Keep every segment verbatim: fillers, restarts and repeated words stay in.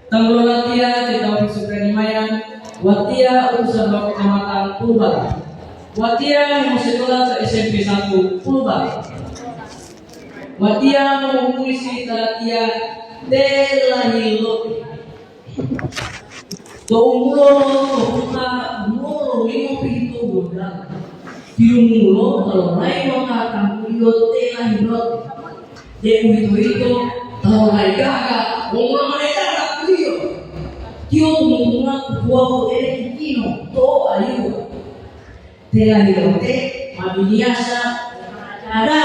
Tanggulo latiya te Taufik Supriyadi Mayan, watiya utusan lo Kecamatan Purba. Watiya hemosikola to S M P satu Purba. Watiya momusi talatiya te Lahilote. To umuro to huta umuro limo pitu wudalo. Tilumulo to lolai lo tatangguli lo te Lahilote. Deuwitoyito ta lolai gaga wawu ma ledala kuliyo. Tiyo tumu-tumulo tutuwawu ere kikino to ayuwa. Te Lahilote ma bibiyasa ada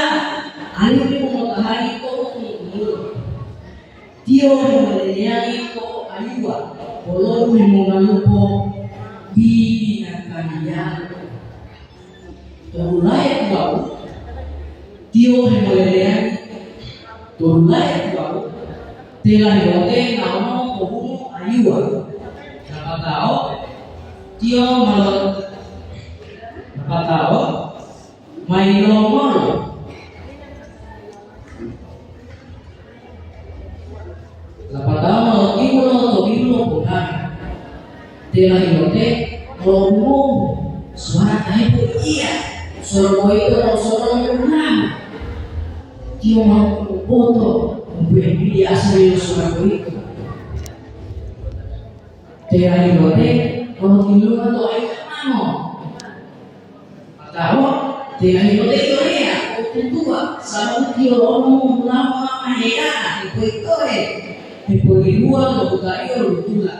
alihu motahali to tumu-tumulo. Tiyo hemoleleyangi to ayuwa wolo umongalupo binatangiyalo. To dulahe tuwawu, tiyo hemoleleyangi to dulahe tuwawu, te Lahilote naono to hungo ayuwa. Lapatao tiyo malo, lapatao ma yilomolo. Lapatao ma lotimulo to bilu lo potanga. Te Lahilote lo'odungohu suwara ta hepoiya, suwara boyito lo suwara lo unamu. Tiyo ma lo'oboto, umbu'e bi'asa lo suwara boyito. Te Lahilote lotimulo to ayu mamo. Atawa te Lahilote iloheya otutuwa, sababu tiyo lo'onto mongulamo ma maheda'a hepoitohe, hepohiluwa lo utaliyo lo dutula.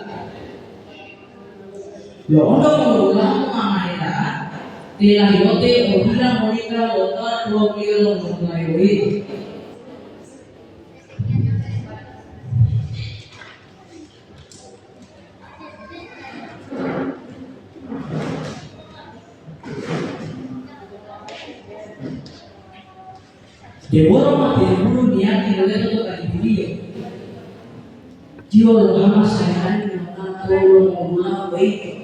Lo'onto mongulamo ma maheda'a, te Lahilote ohila monika lo ta tuwangiyo lo mongulamo boyito. Debora ma tilibulu niyati loleto to kalibuliyo. Tiyo lohama sayangani mota to lo mongula boyito.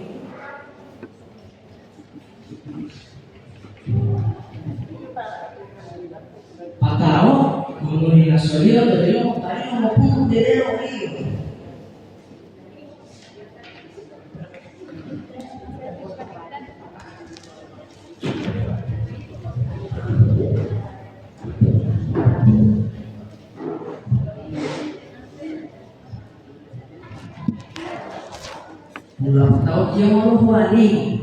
Patao, mongoli nasoliyo to delomo kaliyo moputu delelo oliyo. Mula tawu tiyo mohuwaliyo,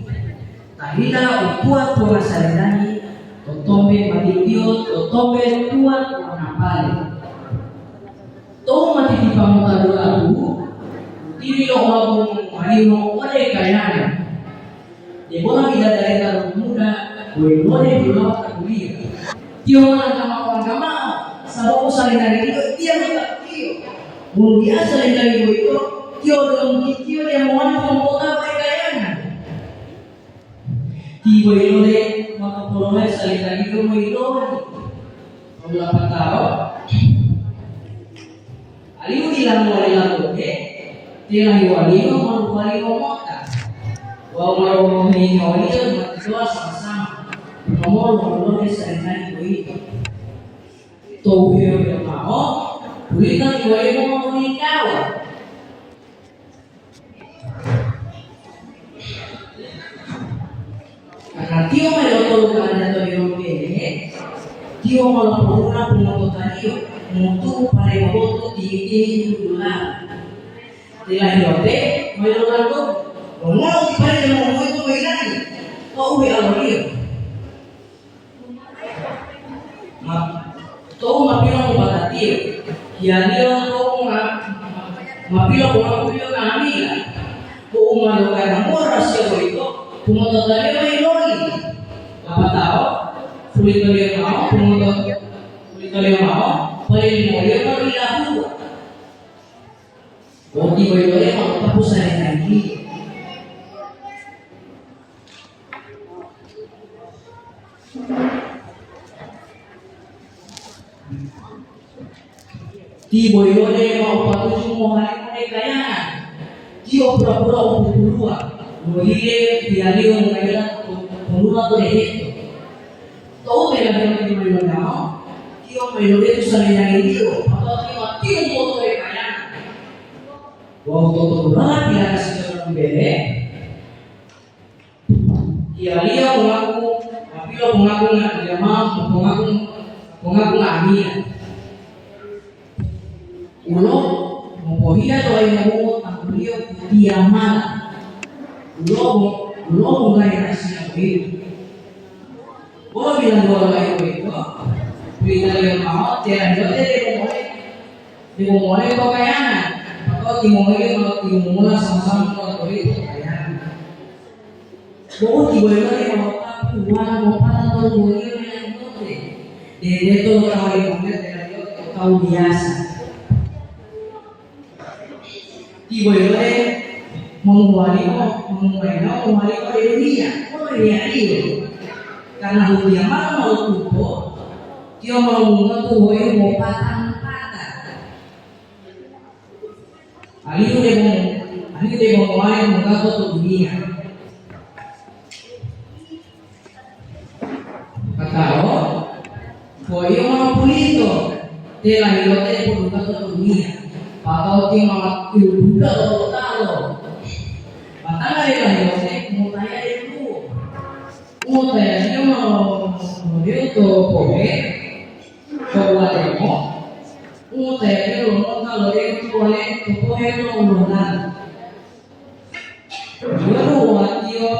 ta hila u tuwa-tuwanga salenangi to tombe matiyo to tombe tuwa-tuwanga pale. Tou ma titipa mota dulahu, tili lo oabu momuwaliyo ode kayana. Debora bidadari ta muda boyito lebe hulawa ta kuliya. Tiyo ma angkama-angkama mao, sababu salenaliyo tiya mota kuliyo. Wonu diya salenali boyito, tiyo donggi tiyo diya mowali mompota ode kayana. Tiyo boyito le maka polohe salenaliyo moyitowa. Lapatao, alihu dila mowali labohe, te lahiwaliyo ma lowali lomota wawu ma longohi nyawaliyo ma tutuwa sama-sama, nomolo woluwo salimani boyito. Tou helohiya mao, pulita tiwaliyo ma molintawa. Karena tiyo ma ilotolu ka'ada to delomo bele, tiyo ma lopohuna pongototaliyo motu'u palemo botu tiyi-tiyi dudula'a. Te Lahilote ma yilolanto, longola u ti palemo motu'u moyilani to uhealoliyo. Ma-, tou ma pilopobatatiyo, hiyaliyo tou ma, ma pilopobatatiliyo nga'amila. Tou ma logana mora siya boyito, pungototaliyo ma yiloli. Lapatao, pulitoliyo mao, pungoto-, pulitoliyo mao, palilimoliyo ma yilahuwa. Boti boyito ma lotapu salenaliyo. Ti boyito ma o patuju mohali ode kayana. Tiyo pura-pura u pupuluwa, mohile hiyaliyo nga'amila to ponula to deheto. Tou te lamiyatiya ma yilonao, tiyo ma yilodetu salenaliyo, patao tiyo ma tiyo moto ode kayana. Wawu to tolunala pilarasi to delomo bele, tiyaliyo mongaku, apilo mongaku nga-, iya mao mongaku, mongaku nga'amila. Ulo mopohiya to ayi mobungo tangguliyo tiyamala. Ulo, ulo monggahi nasiya boyito. Wolo bilantuwa lo ayi boyito, pulitaliyo mao terahiyo te debo mole, debo mole pokayana, atau timongoliyo ma tilumumula sama-sama molotoyi pokayana. Bo u tiboyito debo mopapu wala mopata tolunggoliyo meyambote. Dedeto lo tawu limongoliyo terahiyo tawu biyasa. Tiboyito de monguwaliyo, monguwaliyo, monguwaliyo ode duniya, wolo hiyaliyo. Karna hutiya mao ma lotupo, tiyo ma lomungotu woyo mopata-mopata. Alihu debo, alihu debo mowali monggato to duniya. Katalo, poiyo mao pulito, te lahilote podungga to duniya, patao tiyo ma ilududa lo talo. Batanga de lahilote motaya de luwo. Motaya tiyo ma modeu to pohe, to walemo. Motaya tiyo lo mota lo deu to wale to pohe lo ulodalo. Wonu watiyo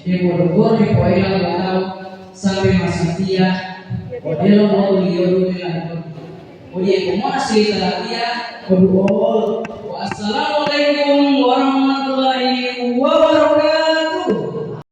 debo donggo hepoela lo tawu sambe masatiya, odelo botu liyodu lilangkoti. Odiyeko mola silita latiya, odu'olo. Wassalamualaikum warahmatullahi wabarakatuh.